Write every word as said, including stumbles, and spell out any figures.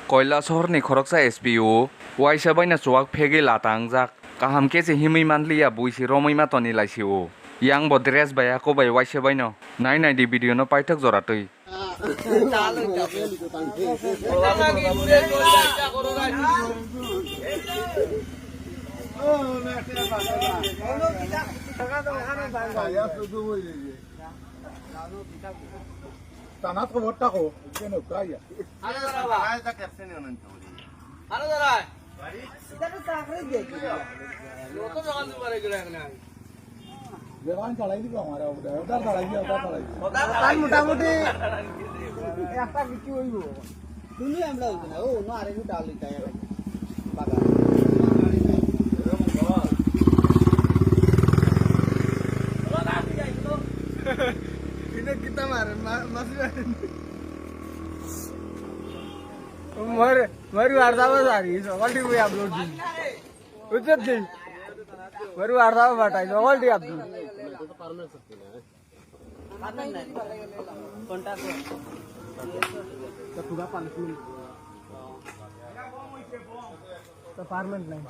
Koilasohor ni khoroksa S P O waisa baino chuwak phegwi lata wngjak. Kaham khe se himwi manliya, buisi romwi ma toni laisio. Yang bo dress bai ako bai waisa baino nai nai di video no paithak jora twi. Tanat ko botta ko, jeno kaya. Halo, darai. Halo, darai. Lo to jalan tu bare gula na. Jalan chalai di ko hamara, udhar chalai di, udhar chalai di. Tan motamuti ekta kichu hoibo. Tulu amla hoibo na, o no are ni dal di kaya. Baga. Ino kita mare, ma-, masih mare. Mare. Mari warsa ba sari, sokol di mui upload di. Ujat di. Mari warsa ba batai, sokol di upload. Permanent nai.